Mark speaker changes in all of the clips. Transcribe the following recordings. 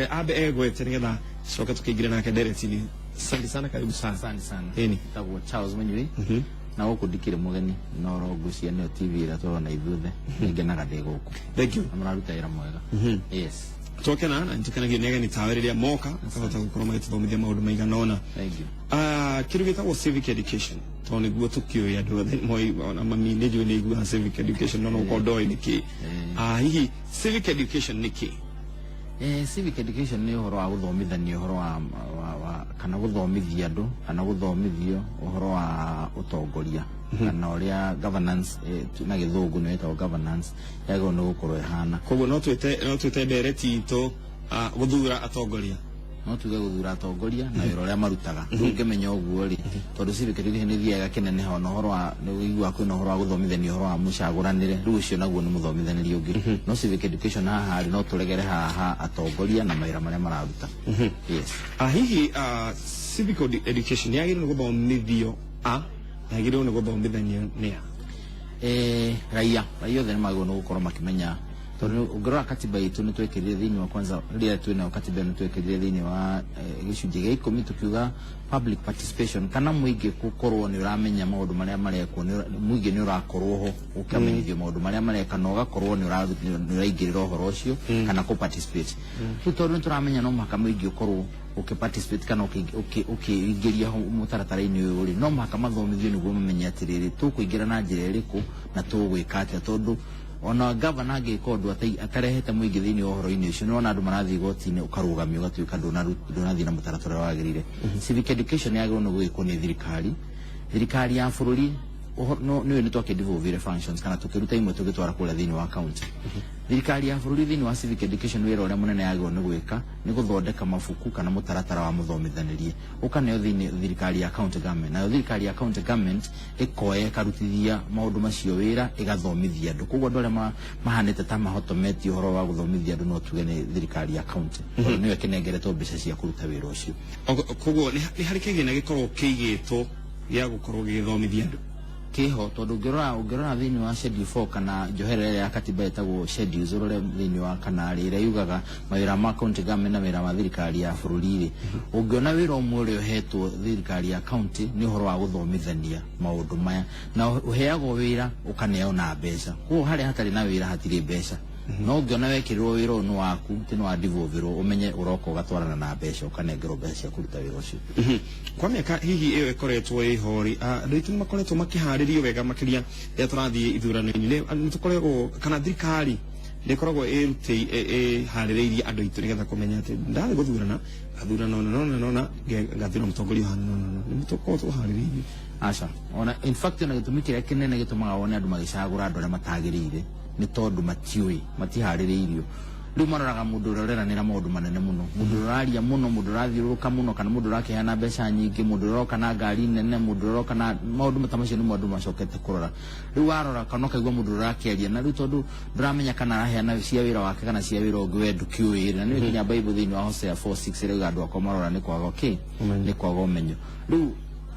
Speaker 1: Ambe egwete nigetha coke tukĩingĩre nake ndereti-inĩ. Asante sana, karibu sana.
Speaker 2: Asante sana.
Speaker 1: Ĩni.
Speaker 2: Tagwo Charles Munyui. Na gũkũ ndikĩrĩ mũgeni, no ro ngwĩciria nĩyo TV ĩrĩa tũrona ithuothe. Nĩngenaga ndĩ gũkũ.
Speaker 1: Thank you.
Speaker 2: Na mũraruta wĩra mwega. Yes.
Speaker 1: Twakena na nĩtũkenagio nĩ ageni tawe rĩrĩa moka makahota gũkorwo magĩtũthomithia maũndũ maigana ũna.
Speaker 2: Thank you.
Speaker 1: Ah, kĩndũ gĩtagwo civic education, tondũ nĩguo tũkĩũĩ andũ othe moĩ, ona mami nĩ njũĩ nĩ aiguaga civic education, no no gũkorwo ndoĩ nĩ kĩ. Ah, hihi civic education nĩ kĩ?
Speaker 2: Civic education nĩ ũhoro wa gũthomithania ũhoro wa kana gũthomithia andũ kana gũthomithio ũhoro wa ũtongoria kana ũrĩa governance, na gĩthũngũ nĩ ĩtagwo governance, yagĩrĩirwo nĩ gũkorwo ĩhana.
Speaker 1: Koguo no twĩte ndereti itũ, ah, gũthura atongoria.
Speaker 2: No tuge gũthura atongoria na wĩra ũrĩa marutaga. Rĩu ũngĩmenya ũguo rĩ, tondũ civic education nĩ ĩthiaga kĩneneha, ona ũhoro wa nĩ ũiguaga kwĩna ũhoro wa gũthomithania ũhoro wa mũcagũranĩre, rĩu ũcio naguo nĩ mũthomithanĩrie ũngĩ. No civic education haha rĩ, no tũregere haha atongoria na mawĩra marĩa mararuta. Yes.
Speaker 1: Ah, hihi, ah, civic education yagĩrĩirwo nĩ gũthomithio a na yagĩrĩirwo nĩ gũthomithanio nĩ a?
Speaker 2: Raia othe nĩ magĩrĩirwo nĩ gũkorwo makĩmenya, tondũ ũngĩrora katiba itũ nĩ twekĩrire thĩinĩ wa, kwanza rĩrĩa twĩnayo katiba ĩno, twekĩrire thĩinĩ wa gĩcunjĩ gĩa 10, tukiuga public participation kana mũingĩ gũkorwo nĩ ũramenya maũndũ marĩa marekwo, mũingĩ nĩ ũrakorwo ho ũkamenyithio maũndũ marĩa mareka na ũgakorwo nĩ ũraingĩrĩra ũhoro ũcio kana kũ participate. Rĩu tondũ nĩ tũramenya no mũhaka mũingĩ ũkorwo ũkĩ participate kana ũkĩingĩria ho mũtaratara-inĩ ũyũ rĩ, no mũhaka mathomithio nĩguo mamenye atĩrĩrĩ, tũkũingĩra na njĩra ĩrĩkũ na tũgwĩka atĩa, tondũ ona gavana angĩka ũndũ atarehete mũingĩ thĩinĩ wa ũhoro-inĩ ũcio, nĩwona andũ marathiĩ igoti-inĩ, ũkarũgamio, ũgatuĩka ndũnathiĩ na mũtaratara ũrĩa wagĩrĩire. Civic education yagĩrĩirwo nĩ gwĩkwo nĩ thirikari ya bũrũri. Nĩũĩ nĩ twakĩ functions kana tũkĩruta imwe tũgĩtwara kũrĩa thĩinĩ wa county. Thirikari ya bũrũri thĩinĩ wa civic education, wĩra ũrĩa mũnene yagĩrĩirwo nĩ gwĩka nĩ gũthondeka mabuku kana mũtaratara wa mũthomithanĩrie, ũkaneo thĩinĩ thirikari ya county government, nayo thirikari ya county government ĩkoya ĩkarutithia maũndũ macio wĩra, ĩgathomithia andũ. Koguo andũ arĩa mahanĩte ta mahotometie ũhoro wa gũthomithia andũ, no tuge nĩ thirikari ya county, tondũ nĩyo ĩkĩnengeretwo mbeca cia kũruta wĩra ũcio.
Speaker 1: Koguo nĩ harĩ kĩgĩna gĩkoragwo kĩigĩtwo gĩa gũkorwo gĩgĩthomithia andũ?
Speaker 2: Kĩho, tondũ ũngĩrora thĩinĩ wa schedule 4 kana njoherera ĩrĩa ya katiba ĩtagwo schedules, ũrore thĩinĩ wa kana rĩ, ĩrĩa yugaga mawĩra ma county government na wĩra wa thirikari ya bũrũri rĩ, ũngĩona wĩra ũmwe ũrĩa ũhetwo thirikari ya county nĩ ũhoro wa gũthomithania maũndũ maya, na ũheagwo wĩra ũkaneo na mbeca. Koguo harĩa hatarĩ na wĩra hatirĩ mbeca, no ũngĩona wekĩrĩrwo wĩra ũyũ nĩ waku, ti nĩ wa devolve-rwo, ũmenye ũroka ũgatwarana na mbeca, ũkanengerwo mbeca cia kũruta wĩra ũcio.
Speaker 1: Kwa mĩaka hihi ĩyo ĩkoretwo ĩho rĩ, ah, andũ aitũ nĩ makoretwo makĩharĩrio wega makĩria rĩrĩa tũrathiĩ ithurano-inĩ? Nĩ tũkoragwo kana thirikari nĩ ĩkoragwo ĩharĩrĩirie andũ aitũ nĩgetha kũmenya atĩ ndathiĩ gũthurana, ngathurana ona nona nona ngathura mũtongoria ũhana nona nona, nĩ tũkoragwo tũharĩrĩirie?
Speaker 2: Aca. Ona in fact, ona gĩtũmi kĩrĩa kĩnene gĩtũmaga wone andũ magĩcagũra andũ arĩa matagĩrĩire nĩ tondũ matiũĩ, matiharĩrĩirio. Rĩu maroraga mũndũ ũrĩa ũreranĩra maũndũ manene mũno, mũndũ ũrĩa ũraria mũno, mũndũ ũrathiũrũrũka mũno, kana mũndũ ũrakĩheana mbeca nyingĩ, mũndũ ũrĩa ũroka na ngari nene, mũndũ ũrĩa ũroka na maũndũ ta macio, nĩmo andũ macokete kũrora. Rĩu warora kana ũkaigua mũndũ ũrĩa ũrakĩaria, na rĩu tondũ ndũramenya kana araheana cia wĩra wake kana cia wĩra ũngĩ, we ndũkĩũĩ. Na nĩwe nginya Bible thĩinĩ wa Hosea 4:6 ĩrauga andũ akwa marora nĩ kwaga kĩ? Nĩ kwaga ũmenyo. Rĩu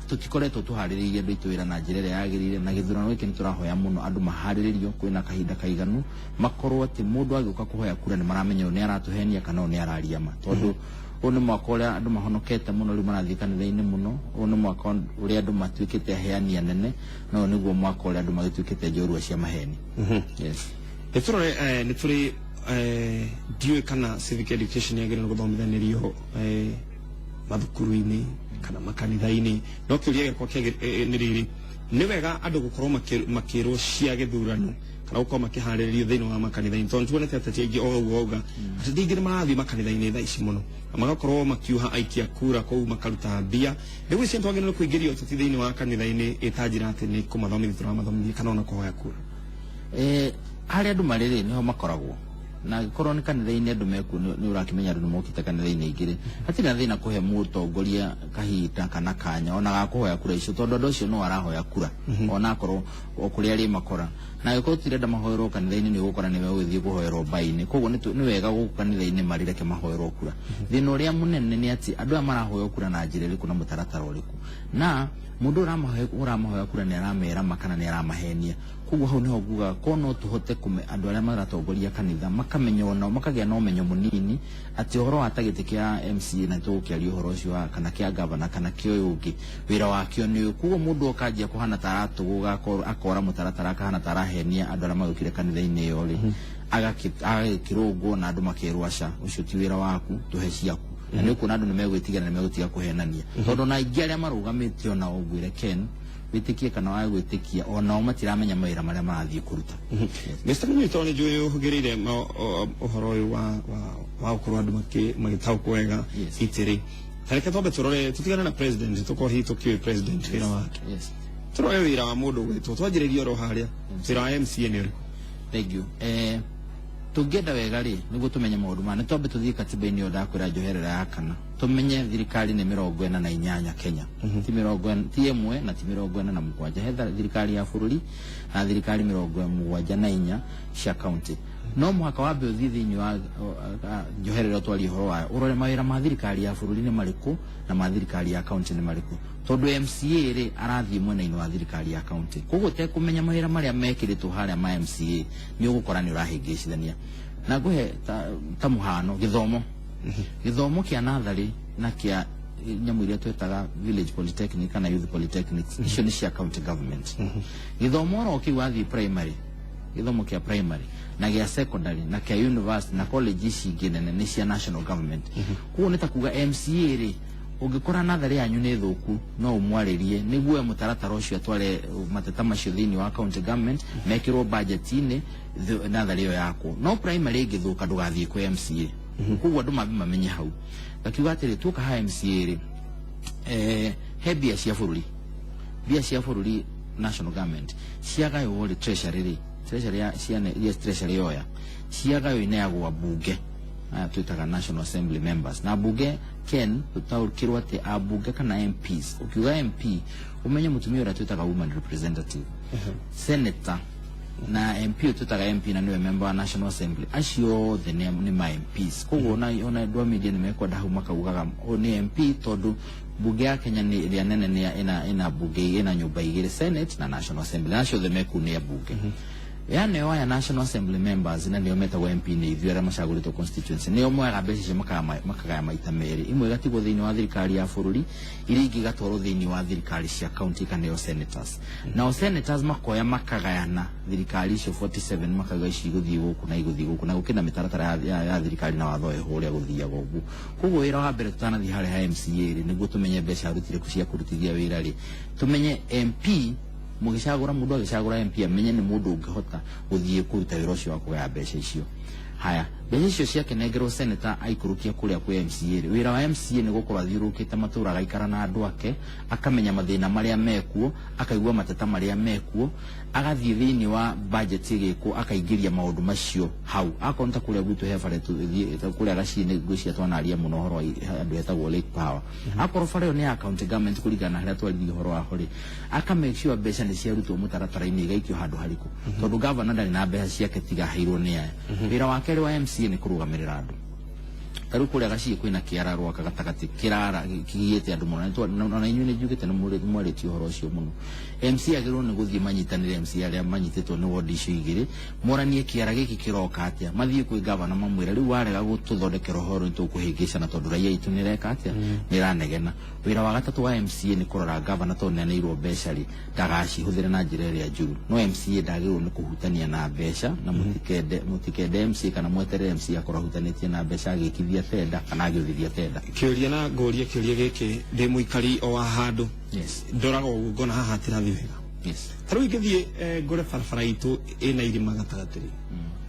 Speaker 2: tũtikoretwo tũharĩrĩirie andũ aitũ wĩra na njĩra ĩrĩa yagĩrĩire, na gĩthurano gĩkĩ nĩ tũrahoya mũno andũ maharĩrĩrio kwĩna kahinda kaiganu, makorwo atĩ mũndũ agĩũka kũhoya kura nĩ maramenya ũyũ nĩ aratũhenia kana ũyũ nĩ araria ma, tondũ ũyũ nĩ mwaka ũrĩa andũ mahonokete mũno, rĩu marathiĩ kanitha-inĩ mũno. Ũyũ nĩ mwaka ũrĩa andũ matuĩkĩte aheani anene, na ũyũ nĩguo mwaka ũrĩa andũ magĩtuĩkĩte njorua cia maheni. Yes.
Speaker 1: Nĩ tũrore, nĩ tũrĩ, ndiũĩ kana civic education yagĩrĩirwo nĩ gũthomithanĩrio mathukuru-inĩ kana makanitha-inĩ, no kĩũria gĩakwa nĩ rĩrĩ: nĩ wega andũ gũkorwo makĩrwo cia gĩthurano kana gũkorwo makĩharĩrĩrio thĩinĩ wa makanitha-inĩ? Tondũ tuonete ateti aingĩ o ũguo auga, ateti aingĩ nĩ marathiĩ makanitha-inĩ thaa ici mũno na magakorwo makiuha aikia kura kũu, makaruta mbia. Rĩu icio twagĩrĩirwo nĩ kũingĩria ũteti thĩinĩ wa kanitha-inĩ ĩta njĩra atĩ nĩ kũmathomithia tũramathomithia kana ona kũhoya kura?
Speaker 2: Harĩa andũ marĩ rĩ, nĩho makoragwo, na angĩkorwo nĩ kanitha-inĩ andũ mekuo, nĩ ũrakĩmenya andũ nĩ mokĩte kanitha-inĩ aingĩ rĩ, hatirĩ na thĩna kũhe mũtongoria kahinda kana kanya ona ga kũhoya kura icio, tondũ andũ acio no arahoya kura ona akorwo o kũrĩa arĩ makora. Na angĩkorwo tũtirenda mahoerwo kanitha-inĩ, nĩ ũgũkora nĩwe ũgĩthiĩ kũhoerwo mbai-inĩ. Koguo nĩ wega gũkũ kanitha-inĩ marĩ, reke mahoerwo kura. Thĩna ũrĩa mũnene nĩ atĩ andũ aya marahoywo kura na njĩra ĩrĩkũ na mũtaratara ũrĩkũ, na mũndũ ũramahoya kura nĩ aramera ma kana nĩ aramahenia. Koguo hau niho ngugaga ko no tũhote kũme andũ arĩa maratongoria kanitha makamenya, onao makagĩa na ũmenyo mũnini atĩ ũhoro wa ta gĩtĩ kĩa MCA, na tũgũkĩaria ũhoro ũcio wa kana kĩa gavana kana kĩa ũyũ ũngĩ, wĩra wakĩo nĩ ũyũ. Koguo mũndũ okanjia kũhana ta aratũgũga, akora mũtaratara, akahana ta arahenia andũ arĩa magĩũkire kanitha-inĩ ĩyo rĩ, agagĩkĩrũngwo na andũ makerwo aca, ũcio ti wĩra waku, tũhe ciaku. Na nĩ ũkuona andũ nĩ megwĩtigĩra, nĩ megũtiga kũhenania, tondũ ona aingĩ arĩa marũgamĩte onao, ngwĩre Ken, wĩtĩkie kana wage gwĩtĩkia, onao matiramenya mawĩra marĩa marathiĩ kũruta.
Speaker 1: Mr. Munyui, tondũ nĩ njũĩ ũhũgĩrĩire ũhoro ũyũ wa gũkorwo andũ magĩtaũkwo wega itĩrĩ, tareke twambe tũrore, tũtigane na president, tũkorwo hihi tũkĩũĩ president wĩra wake, tũrore wĩra wa mũndũ gwĩtwo, twanjĩrĩrie oro harĩa, wĩra wa MCA nĩ ũrĩkũ?
Speaker 2: Thank you. Tũngĩenda wega rĩ, nĩguo tũmenye maũndũ maya, nĩ twambe tũthiĩ katiba-inĩ ĩyo ndakwĩra, njoherera ya kana, tũmenye thirikari nĩ 48 Kenya, ti 41 na ti 47. He thirikari ya bũrũri na thirikari 74 cia county. No mũhaka wambe ũthiĩ thĩinĩ wa njoherera twarie ũhoro wayo, ũrore mawĩra ma thirikari ya bũrũri nĩ marĩkũ na ma thirikari ya county nĩ marĩkũ, tondũ MCA rĩ, arathiĩ mwena-inĩ wa thirikari ya county. Koguo tekũmenya mawĩra marĩa mekĩrĩtwo harĩa ma MCA, nĩ ũgũkora nĩ ũrahĩngĩcithania. Na ngũhe ta mũhano gĩthomo kĩa natharĩ na kĩa nyamũ iria twetaga village polytechnic kana youth polytechnics, icio nĩ cia county government. Gĩthomo oro kĩu wathiĩ primary, gĩthomo kĩa primary na gĩa secondary na kĩa university na college ici ingĩ nene nĩ cia national government. Koguo nĩ ta kuga MCA rĩ, ũngĩkora natharĩ yanyu nĩ thũku, no ũmwarĩrie nĩguo mũtaratara ũcio atware mateta macio thĩinĩ wa county government, mekĩrwo budget-inĩ natharĩ ĩyo yakwo. No primary ĩngĩthũka, ndũgathiĩ kwĩ MCA. Koguo andũ mambe mamenye hau. Ngakiuga atĩrĩ, tuoka ha MCA rĩ, he mbia cia bũrũri, mbia cia bũrũri, national government ciagaywo rĩ, treasury rĩ, treasury ya ciane iria treasury yoya ciagaywo ineagwo ambunge aya twĩtaga National Assembly members. Na ambunge, Ken, tũtaũkĩrwo atĩ ambunge kana MPs, ũkiuga MP ũmenye mũtumia ũrĩa twĩtaga woman representative, senator na MP ũyũ twĩtaga MP na nĩwe member wa National Assembly, acio othe nĩ ma MPs. Koguo ona andũ a media nĩ mekwenda hau makaugaga ũyũ nĩ MP, tondũ bunge ya Kenya nĩ ĩrĩa nene, nĩ ĩna bunge, ĩna nyũmba igĩrĩ, Senate na National Assembly, na acio othe mekuu nĩ ambunge. Yani o aya National Assembly members na nĩo metagwo MP, nĩ ithuĩ arĩa macagũrĩtwo constituency, nĩo moyaga mbeca icio makagaya maita merĩ, imwe igatigwo thĩinĩ wa thirikari ya bũrũri, iria ingĩ igatwarwo thĩinĩ wa thirikari cia county kana nĩo senators. Nao senators makoya makagayana thirikari icio 47, makauga ici igũthiĩ gũkũ na igũthiĩ gũkũ, na gũkĩrĩ na mĩtaratara ya thirikari na watho wĩho ũrĩa gũthiaga ũguo. Koguo wĩra wa mbere tũtanathiĩ harĩa ha MCA rĩ, nĩguo tũmenye mbeca arutire kũ cia kũrutithia wĩra rĩ, tũmenye MP mũgĩcagũra, mũndũ agĩcagũra MP amenye nĩ mũndũ ũngĩhota gũthiĩ kũruta wĩra ũcio wa kũgaya mbeca icio. Haya, mbeca icio ciakenengerwo senator aikũrũkia kũrĩa kwĩ MCA rĩ, wĩra wa MCA nĩ gũkorwo athiũrũrũkĩte matũũra, agaikara na andũ ake, akamenya mathĩna marĩa mekuo, akaigua mateta marĩa mekuo, agathiĩ thĩinĩ wa budget ĩgĩkwo, akaingĩria maũndũ macio hau. Akorwo nĩ ta kũrĩa gwitũ he bara tũthiĩ kũrĩa Gaciĩ-inĩ, ngwĩciria twanaria mũno ũhoro wa andũ etagwo Lake Power, akorwo bara ĩyo nĩ ya county government kũringana na harĩa twaririe ũhoro waho rĩ, aka make sure mbeca nĩ ciarutwo mũtaratara-inĩ, igaikio handũ harĩkũ, tondũ governor ndarĩ na mbeca ciake tiga aheirwo nĩ aya. Wĩra wa kerĩ wa MCA nĩ kũrũgamĩrĩra andũ. Ta rĩu kũrĩa Gaciĩ kwĩna kĩara rwaka gatagatĩ kĩrara kĩgiĩte andũ mũno. Na inyuĩ nĩ njugĩte nĩ mwarĩtie ũhoro ũcio mũno. MC agĩrĩirwo nĩ gũthiĩ manyitanĩre, MC arĩa manyitĩtwo nĩ ward icio igĩrĩ, moranie kĩara gĩkĩ kĩroka atĩa, mathiĩ kwĩ gavana mamwĩre rĩu warega gũtũthondekera ũhoro nĩ tũkũhĩngĩcana, tondũ raia itũ nĩ ĩreka atĩa, nĩ ĩranegena. Wĩra wa gatatũ wa MCA nĩ kũrora gavana, tondũ nĩ aneirwo mbeca rĩ, ndagacihũthĩre na njĩra ĩrĩa njũru. No MCA ndagĩrĩirwo nĩ kũhutania na mbeca, na mũtikende MCA kana mweterere MCA akorwo ahutanĩtie na mbeca agĩkithia tenda kana agĩũthithia tenda.
Speaker 1: Kĩũria na ngũria kĩũria gĩkĩ ndĩ mũikari o wa handũ, ndoraga ũguo ngona haha hatirathiĩ wega. Ta rĩu ingĩthiĩ ngore barabara itũ ĩna irima gatagatĩ rĩ,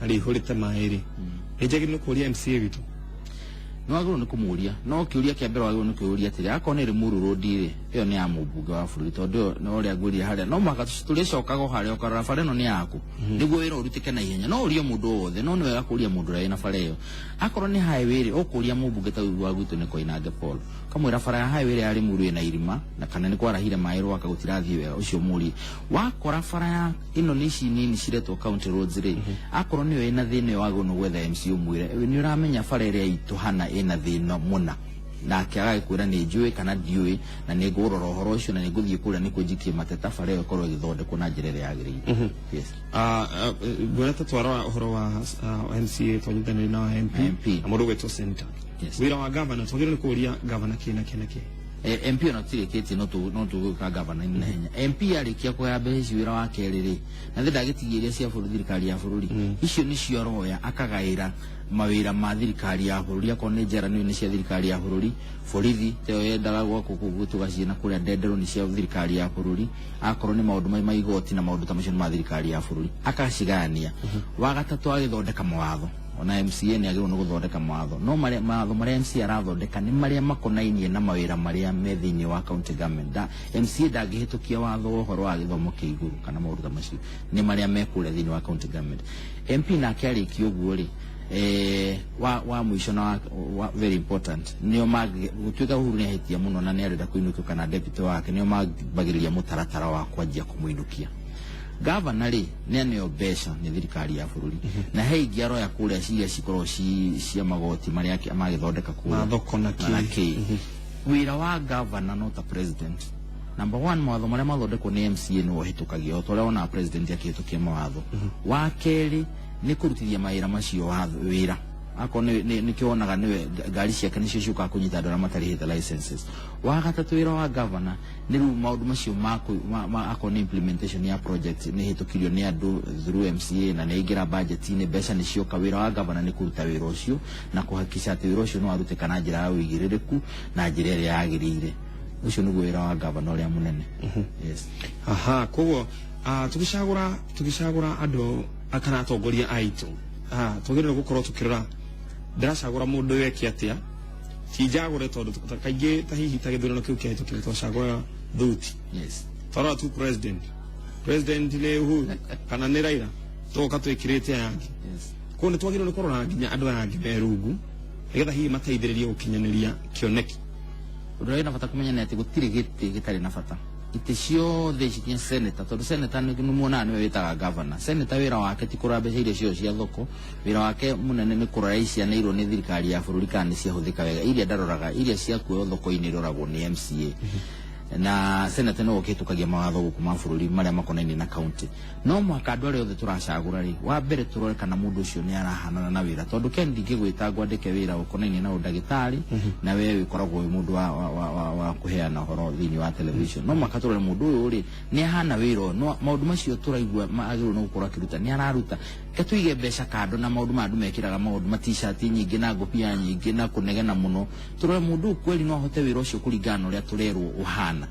Speaker 1: na rĩihũrĩte maĩ rĩ, nĩ njagĩrĩirwo nĩ kũria MCA witũ?
Speaker 2: Nĩ wagĩrĩirwo nĩ kũmũria, no kĩũria kĩa mbere wagĩrĩirwo nĩ kwĩyũria atĩrĩ, akorwo nĩ Limuru Road rĩ, Ĩyo nĩ ya mũmbunge wa bũrũri, tondũ ĩyo no ũrĩa ngwĩrire harĩa no mũhaka tũrĩcokaga o harĩa ũkarora bara ĩno nĩ yaku nĩguo wĩra ũrutĩke na ihenya. No ũrie mũndũ o wothe, no nĩ wega kũria mũndũ ũrĩa wĩna bara ĩyo. Akorwo nĩ highway rĩ, ũkũria mũmbunge ta ũyũ wa gwitũ nĩ Koinange Paul, kamwĩra bara ya highway ĩrĩa ya Limuru ĩna irima na kana nĩ kwarahire maĩ rwaka gũtirathiĩ wega, ũcio mũrie. Wakora bara ya ĩno nĩ ici nini ciretwo county roads rĩ, akorwo nĩyo ĩna thĩna ĩyo, wagĩrĩirwo nĩ gwetha MC ũmwĩre nĩ ũramenya bara ĩrĩa itũ hana ĩna thĩna mũna, nake agagĩkwĩra nĩ njũĩ kana ndiũĩ, na nĩ ngũrora ũhoro ũcio na nĩ ngũthiĩ kũrĩa nĩkuo njikie mateta bara ĩyo ĩkorwo ĩgĩthondekwo na njĩra ĩrĩa yagĩrĩire. Yes.
Speaker 1: Nguona ta twarora ũhoro wa MCA, twanyitanĩire na wa MP,
Speaker 2: MP.
Speaker 1: Na mũndũ ũgwĩtwo senator.
Speaker 2: Yes.
Speaker 1: Wĩra wa governor, twagĩrĩirwo nĩ kũũria governor kĩ na kĩ na kĩ?
Speaker 2: MP ona tũtirĩkĩtie, no tũgũka gavana na ihenya. MP arĩkia kũgaya mbeca ici, wĩra wa kerĩ rĩ, na thĩ ndagĩtigia iria cia bũrũri, thirikari ya bũrũri, icio nĩcio aroya akagaĩra mawĩra ma thirikari ya bũrũri. Akorwo nĩ njera nĩ cia thirikari ya bũrũri, borithi teo yendaga gwakwo kũu gwitũ gaciĩ na kũrĩa ndenderũ nĩ cia thirikari ya bũrũri, akorwo nĩ maũndũ ma igoti na maũndũ ta macio nĩ ma thirikari ya bũrũri, akacigayania. Wa gatatũ, agĩthondeka mawatho. Ona MCA nĩ agĩrĩirwo nĩ gũthondeka mawatho, no marĩa mawatho marĩa MCA arathondeka nĩ marĩa makonainie na mawĩra marĩa me thĩinĩ wa county government. MCA ndangĩhĩtũkia watho wa ũhoro wa gĩthomo kĩa igũrũ kana maũndũ ta macio, nĩ marĩa me kũrĩa thĩinĩ wa county government. MP nake arĩkia ũguo rĩ, wa mũico na wa very important, nĩo gũtuĩka Uhuru nĩ ahĩtia mũno na nĩ arenda kũinũkio kana deputy wake, nĩo mambagĩrĩria mũtaratara wa kwanjia kũmũinũkia. Gavana rĩ, nĩ aneo mbeca nĩ thirikari ya bũrũri, na he ingĩ aroya kũrĩa iria cikoragwo ci cia magoti marĩa magĩthondeka kũrĩa
Speaker 1: Ma thoko na kĩ.
Speaker 2: Na kĩ. Wĩra wa gavana no ta president. Number one, mawatho marĩa mathondekwo nĩ MCA nĩwe ũhĩtũkagia, o ta ũrĩa wonaga president akĩhĩtũkia mawatho. Wa kerĩ nĩ kũrutithia mawĩra macio wĩra, akorwo nĩkĩo wonaga nĩwe ngari ciake nĩcio ciũkaga kũnyita andũ arĩa matarĩhĩte licenses. Wa gatatũ, wĩra wa gavana nĩ rĩu maũndũ macio ma akorwo nĩ implementation ya project nĩ hĩtũkirio nĩ andũ through MCA na nĩ aingĩra budget-inĩ, mbeca nĩ cioka, wĩra wa gavana nĩ kũruta wĩra ũcio na kũhakikisha atĩ wĩra ũcio nĩ warutĩka na njĩra ya ũigĩrĩrĩku na njĩra ĩrĩa yagĩrĩire. Ũcio nĩguo wĩra wa gavana ũrĩa mũnene. Yes.
Speaker 1: Aha, koguo tũgĩcagũra andũ kana atongoria aitũ, twagĩrĩirwo gũkorwo tũkĩrora ndĩracagũra mũndũ ũyũ eke atĩa, ti njagũre tondũ kaingĩ ta hihi ta gĩthurano kĩu kĩahĩtũkire twacagũraga thuti. Twarora tu president nĩ Uhuru kana nĩ Raila, tũgoka twĩkĩrĩte aya angĩ. Koguo nĩ twagĩrĩirwo nĩ kũrora nginya andũ aya angĩ me rungu nĩgetha hihi mateithĩrĩrie gũkinyanĩria kĩoneki.
Speaker 2: Ũndũ ũrĩa wĩna bata kũmenya nĩ atĩ gũtirĩ gĩtĩ gĩtarĩ na bata. Itĩ ciothe ici, nginya senator, tondũ senator nĩ muonaga nĩwe wĩtaga governor. Senator wĩra wake ti kũrora mbeca iria ciothe cia thoko, wĩra wake mũnene nĩ kũrora icianĩirwo nĩ thirikari ya bũrũri kana nĩ ciahũthĩka wega. Iria ndaroraga, iria ciakuoywo thoko-inĩ iroragwo nĩ MCA, na senator nĩwe ũkĩhĩtũkagia mawatho gũkũ ma bũrũri marĩa makonainie na county. No mũhaka andũ arĩa othe tũracagũra rĩ, wa mbere tũrore kana mũndũ ũcio nĩ arahanana na wĩra, tondũ ken ndingĩgwĩta ngwandĩke wĩra ũkonainie na ũndagĩtarĩ na we wĩkoragwo wĩ mũndũ wa kũheana ũhoro thĩinĩ wa television. No mũhaka tũrore mũndũ ũyũ rĩ, nĩ ahana wĩra ũyũ, no maũndũ macio tũraigua agĩrĩirwo nĩ gũkorwo akĩruta nĩ araruta. Ke tũige mbeca kando na maũndũ ma andũ mekĩraga maũndũ ma t-shirt nyingĩ na ngũbia nyingĩ na kũnegena mũno. Tũrore mũndũ ũyũ kweli no ahote wĩra ũcio kũringana na ũrĩa tũrerwo ũhana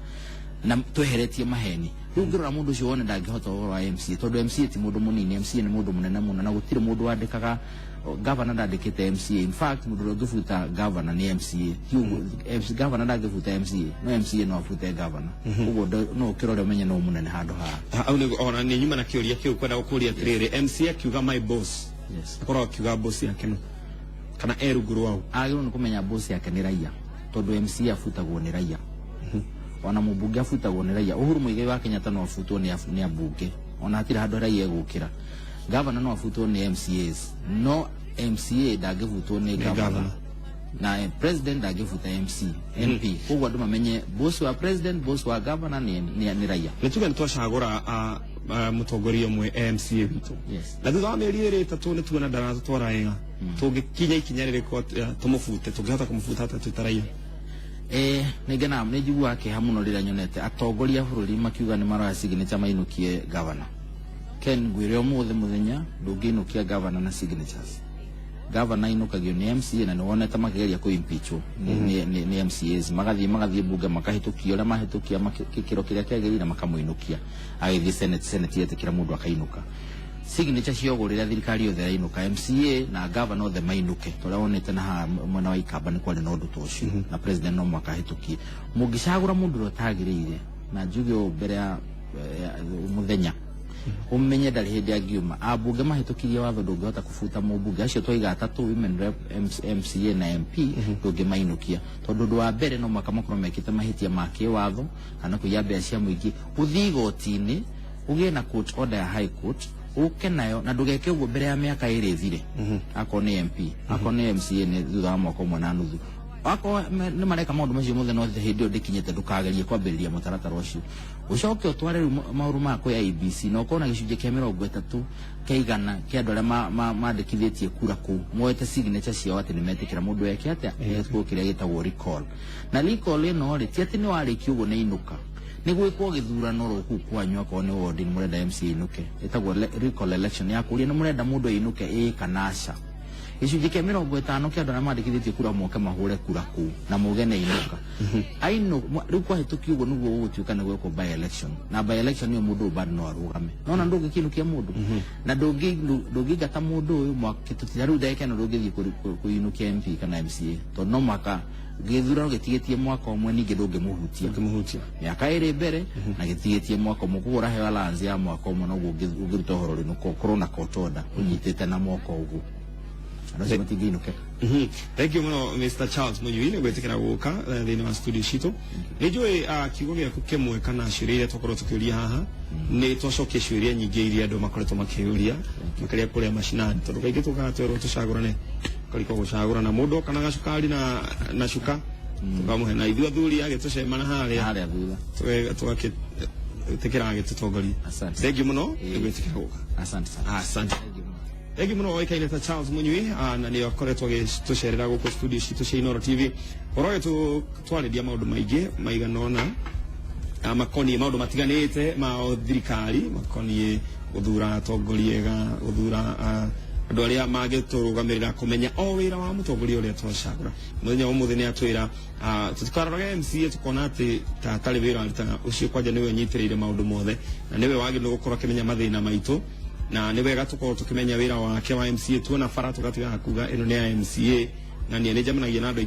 Speaker 2: na tweheretie maheni. Rĩu ũngĩrora mũndũ ũcio wone ndangĩhota ũhoro wa MCA, tondũ MCA ti mũndũ mũnini, MCA nĩ mũndũ mũnene mũno, na gũtirĩ mũndũ wandĩkaga governor ndandĩkĩte MCA. In fact, mũndũ ũrĩa ũngĩbuta governor nĩ MCA. Ti ũguo, MC, governor ndangĩbuta MCA, no MCA no abute governor. Ũguo no ũkĩrore ũmenye no mũnene handũ haha.
Speaker 1: Hau nĩguo ona nĩ nyuma na kĩũria kĩu kwenda gũkũria atĩrĩrĩ, MCA akiuga "my boss", akorwo akiuga boss yake no kana e rungu rwao?
Speaker 2: Agĩrĩirwo nĩ kũmenya boss yake nĩ raia, tondũ MCA abutagwo nĩ raia, ona mũmbunge abutagwo nĩ raia. Uhuru Muigai wa Kenyatta no abutwo nĩ ambunge, ona hatirĩ handũ raia egũkĩra. Governor no abutwo nĩ MCAs, no MCA ndangĩbutwo nĩ governor.
Speaker 1: Governor.
Speaker 2: Na president ndangĩbuta MC MP. Koguo andũ mamenye boss wa president, boss wa governor nĩ raia.
Speaker 1: Nĩ tuge nĩ twacagũra mũtongoria ũmwe MCA witũ, na thutha wa mĩeri ĩrĩ ĩtatũ nĩ tuona ndaratũtwara wega, tũngĩkinya ikinya rĩrĩkũ atĩa tũmũbute? Tũngĩhota kũmũbuta atĩa twĩ ta raia?
Speaker 2: Nĩ ngenaga, nĩ njiguaga kĩeha mũno rĩrĩa nyonete atongoria a bũrũri makiuga nĩ maroya signature mainũkie governor. Ken, ngwĩre ũmũthĩ mũthenya ndũngĩinũkia governor na signatures. Governor inũkagio nĩ MCA, na nĩ wonete makĩgeria kũ-impeachwo nĩ MCAs, magathiĩ bunge makahĩtũkia ũrĩa mahĩtũkia gĩkĩro kĩrĩa kĩagĩrĩire, makamũinũkia agĩthiĩ senate, senate yetĩkĩra mũndũ akainũka. Signature cio rĩrĩa thirikari yothe yainũka, MCA na governor othe mainũke, tũrĩa wonete na haha mwena wa Ikamba nĩ kwarĩ na ũndũ ta ũcio, na president no mwaka ahĩtũkie. Mũngĩcagũra mũndũ ũrĩa ũtagĩrĩire, na njuge ũũ mbere ya mũthenya, ũmenye ndarĩ hĩndĩ angiuma. Ambunge mahĩtũkirie watho, ndũngĩhota kũbuta mũmbunge. Acio twaiga atatũ, women rep, MCA na MP, ndũngĩmainũkia, tondũ ũndũ wa mbere no mwaka makorwo mekĩte mahĩtia ma kĩwatho kana kũiya mbeca cia mũingĩ, ũthiĩ igoti-inĩ, ũgĩe na court order ya high court, ũke nayo, na ndũgeke ũguo mbere ya mĩaka 2 ĩthire. Akorwo nĩ MP, akorwo nĩ MCA, nĩ thutha wa mwaka 1.5. Akorwo nĩ mareka maũndũ macio mothe, no hĩndĩ ĩyo ndĩkinyĩte, ndũkagerie kwambĩrĩria mũtaratara ũcio. Ũcoke ũtware rĩu maũndũ maya kwĩ IEBC, na ũkorwo na gĩcunjĩ kĩa 30 kĩa igana kĩa andũ arĩa mandĩkithĩtie kura kũu, moete signature ciao atĩ nĩ metĩkĩra mũndũ eke atĩa, ekwo kĩrĩa gĩtagwo recall. Na recall ĩno rĩ, ti atĩ nĩ warĩkia ũguo nĩ inũka, nĩ gwĩkwo gĩthurano ro kũu kwanyu. Akorwo nĩ ward nĩ mũrenda MCA inũke, ĩtagwo recall election ya kũria nĩ mũrenda mũndũ ainũke, ĩĩ kana aca. Gĩcunjĩ kĩa 50 kĩa andũ arĩa mandĩkithĩtie kura moke mahũre kura kũu na muge nĩ ainũka. Ainu rĩu kwahĩtũkio ũguo, nĩguo gũgũtuĩka nĩ gwekwo by election, na by election nĩyo mũndũ ũyũ bado no arũgame. Nona ndũngĩkĩinũkia mũndũ na ndũngĩingata mũndũ ũyũ tũtira rĩu ndagĩka ĩno, ndũngĩthiĩ kũinũkia MP kana MCA, tondũ no mwaka gĩthurano gĩtigĩtie mwaka 1, ningĩ ndũngĩmũhutia.
Speaker 1: Ndũngĩmũhutia.
Speaker 2: Mĩaka 2 mbere na gĩtigĩtie mwaka 1, koguo ũraheo allowance ya mwaka 1, noguo ũngĩruta ũhoro rĩ, ũkorwo na court order ũnyitĩte na moko ũguo, andũ acio matingĩinũkĩka.
Speaker 1: Thank you muno, Mr. Charles Munyui, nĩ gwĩtĩkĩra gũka thĩinĩ wa studio citũ. Nĩ njũĩ kiugo gĩaku kĩmwe kana ciũria iria twakorwo tũkĩũria haha, nĩ twacokia ciũria nyingĩ iria andũ makoretwo makĩũria, makĩria kũrĩa macinani, tondũ kaingĩ tũkaga twerwo tũcagũrane, kariko gũcagũrana mũndũ oka na gacukari na cuka tũkamũhe, na ithuĩ athuri agĩtũcemana harĩa
Speaker 2: harĩa thutha.
Speaker 1: Tũgakĩtĩkĩra agĩtũtongoria.
Speaker 2: Asante.
Speaker 1: Thank you mũno nĩ gwĩtĩkĩra gũka.
Speaker 2: Asante sana.
Speaker 1: Asante.
Speaker 2: Thank you.
Speaker 1: Thank you mũno. Oĩkaine ta Charles Munyui, na nĩ akoretwo agĩtũcerera gũkũ studio citũ cia Inooro TV, ũhoro ũgĩtwarĩria maũndũ maingĩ maigana ũna makoniĩ maũndũ matiganĩte ma thirikari, makoniĩ gũthura atongoria ega, gũthura andũ arĩa mangĩtũrũgamĩrĩra, kũmenya o wĩra wa mũtongoria ũrĩa twacagũra. Mũthenya wa ũmũthĩ nĩ atwĩra tũtikarorage MCA tũkona atĩ ta atarĩ wĩra arutaga, ũcio kwanja nĩwe ũnyitĩrĩire maũndũ mothe na nĩwe wagĩrĩirwo gũkorwo akĩmenya mathĩna maitũ, na nĩ wega tũkorwo tũkĩmenya wĩra wake wa MCA. Tuona bara tũgatigaga kuga ĩno nĩ ya MCA, na niĩ nĩ njemanagia na andũ aingĩ.